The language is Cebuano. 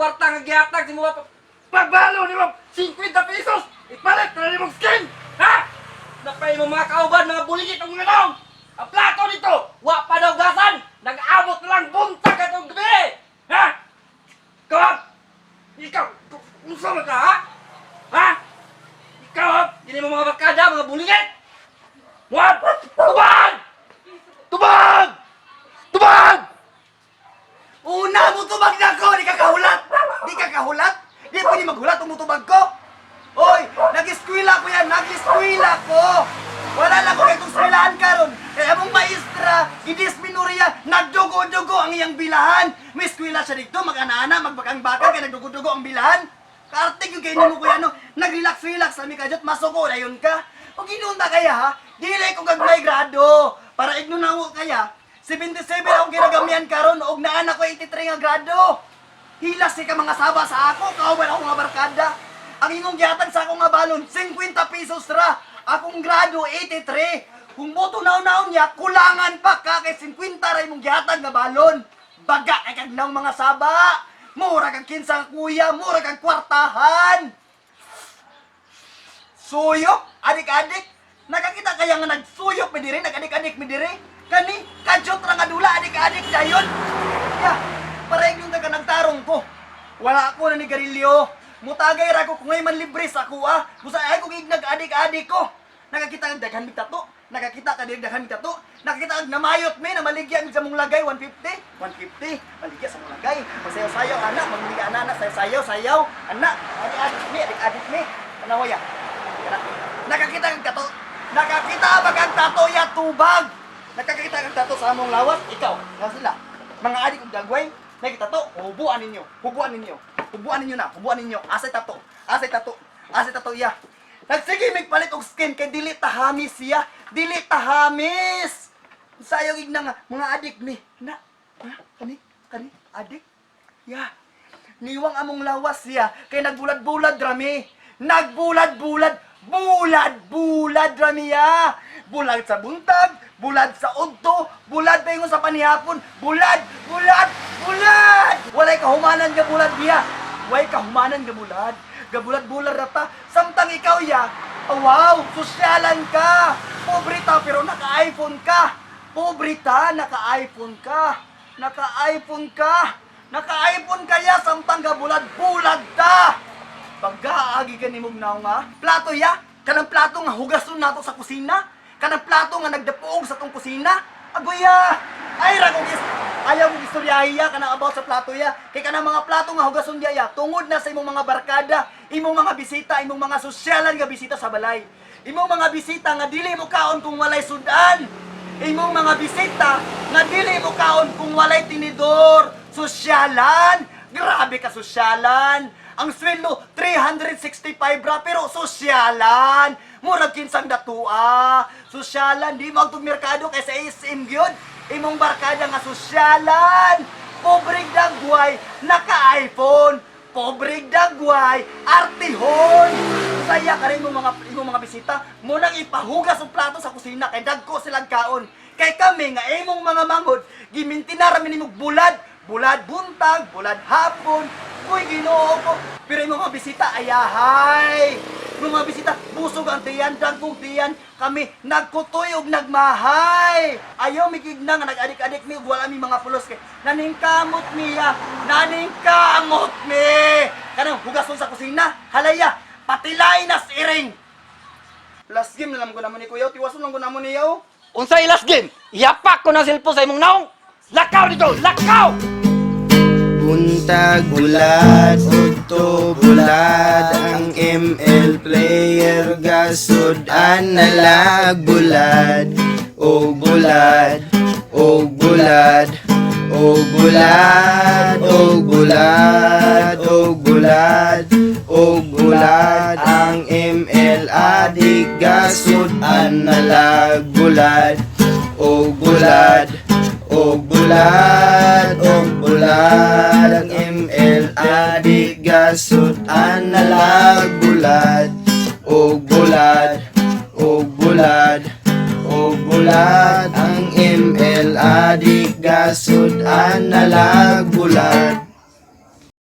kwarta nga gihatag sa mga pagbalo nimo 50 pesos. Ipalit na nimong skin. Ha? Napay mo mga kauban, mga buligit ang mga naong. Ang plato nito, wa pa daw gasan. Nag-abot na lang buntag atong gabi. Ha? Ikaw, ikaw, unsa man ka, ha? Ha? Ikaw, ha? Dili mo mga barkada, mga buligit. Wag! Tubag! Tubag! Tubag! Una mo tubag na ko, di ka kahulat. Di ka kahulat. Di pwede maghulat kung mutubag ko. Oy, nag-eskwela ko yan, nag-eskwela ko. Wala lang ko kay kung eskwelahan karon. Kay among maestra, gidisminuria, nagdugo-dugo ang iyang bilahan. May eskwela siya dito, mag-ana-ana, magbakang-bakang, kay nagdugo-dugo ang bilahan. Kaartig yung kainin mo kuya, no? Nag-relax-relax kami ka, Jot, masuko na yun ka. O ginunta kaya ha? Dili ko gagmay grado. Para igno na ko kaya, 77 akong ginagamian karon og naa na ko 83 nga grado. Hilas ni ka mga saba sa ako, kauban ako nga barkada. Ang imong gihatag sa ako nga balon, 50 pesos ra. Akong grado 83. Kung boto naon-naon niya, kulangan pa ka kay 50 ra imong gihatag nga balon. Baga kay kag naong mga saba. Mura kang kinsa kuya, mura kang kwartahan. Suyok, adik-adik. Nakakita kaya nga nagsuyok mi diri, nag-adik-adik mi diri. Kani, kadyot ra nga dula, adik-adik dayon. Ya, para yung taga nagtarong ko. Wala ko na ni garilyo. Mutagay ra ko kung ngay man libre sa ako ah. Busa ay kung ignag adik-adik ko. Nakakita kang daghan mig tato. Nakakita ka diri daghan mig tato. Nakakita kang namayot mi na maligya mig sa mong lagay 150. 150. Maligya sa mong lagay. Masayaw-sayaw anak, magliga ana anak, sayaw-sayaw, sayaw. Anak, adik-adik mi, adik-adik mi. Tanawa ya. Kana. Nakakita kang tato. Nakakita ba kang tato ya tubag? Nakakita kang tato sa among lawas? Ikaw, nga sila. Mga adik og dagway, nakita to, hubuan ninyo. Hubuan ninyo. Hubuan ninyo na, hubuan ninyo. Asay tato. Asay tato. Asay tato iya. Nagsige mig palit og skin kay dili tahamis siya. Dili tahamis. Sayong igna nga mga adik ni. Na, ha? Kani, kani, adik. Ya. Niwang among lawas siya kay nagbulad-bulad rami. Nagbulad-bulad, bulad-bulad rami ya. Bulad sa buntag, bulad sa udto, bulad paingon sa panihapon, bulad, bulad, bulad. Walay kahumanan nga bulad niya. Walay kahumanan nga bulad. Gabulad-bulad ra ta. Samtang ikaw ya, oh, wow, sosyalan ka. Pobre ta pero naka-iPhone ka. Pobre ta, naka-iPhone ka. Naka-iPhone ka. Naka-iPhone kaya samtang gabulad-bulad ta. Pagkaagi ka ni mong nga. Plato ya, kanang plato nga hugason nato sa kusina. Kanang plato nga nagdapuog sa tong kusina. Agoya! Ay ra kong is ayaw kong istoryahiya kanang about sa plato ya. Kay kanang mga plato nga hugason diya ya, tungod na sa imong mga barkada, imong mga bisita, imong mga sosyalan nga bisita sa balay. Imong mga bisita nga dili mo kaon kung walay sudan. Imong mga bisita nga dili mo kaon kung walay tinidor. Sosyalan! Grabe ka sosyalan! Ang sweldo 365 ra pero sosyalan. Murag kinsang datua. Sosyalan di mo agtog merkado kay sa SM gyud. Imong barkada nga sosyalan. Pobreng dagway naka-iPhone. Pobreng dagway artihon. Saya ka rin mo mga imong mga bisita mo nang ipahugas og plato sa kusina kay dagko silang kaon. Kay kami nga imong mga manghod gimintinar mi nimog bulad, bulad buntag, bulad hapon. Uy, Ginoo ko. Pero imong mga bisita ayahay. Imong mga bisita busog ang tiyan, dagkong tiyan. Kami nagkutoy og nagmahay. Ayaw migigna nga nag-adik-adik mi ug wala mi mga pulos kay naningkamot miya, naningkamot mi. Kanang hugason sa kusina, halaya, patilay na sa iring. Last game na lang ko namo ni Kuya, tiwason lang ko namo niya. Unsa ilas game? Iyapak ko ng cellphone sa imong naong. Lakaw dito, lakaw! Buntag bulad, udto bulad. Ang ML player gasud-an nalag bulad. Og bulad, og bulad, og bulad, og bulad, og bulad, og bulad. Ang ML adik gasud-an nalag bulad. Og bulad, og bulad, og bulad. Ang ML adik gasud-an nalag bulad. Og bulad, og bulad, og bulad. Ang ML adik gasud-an nalag bulad.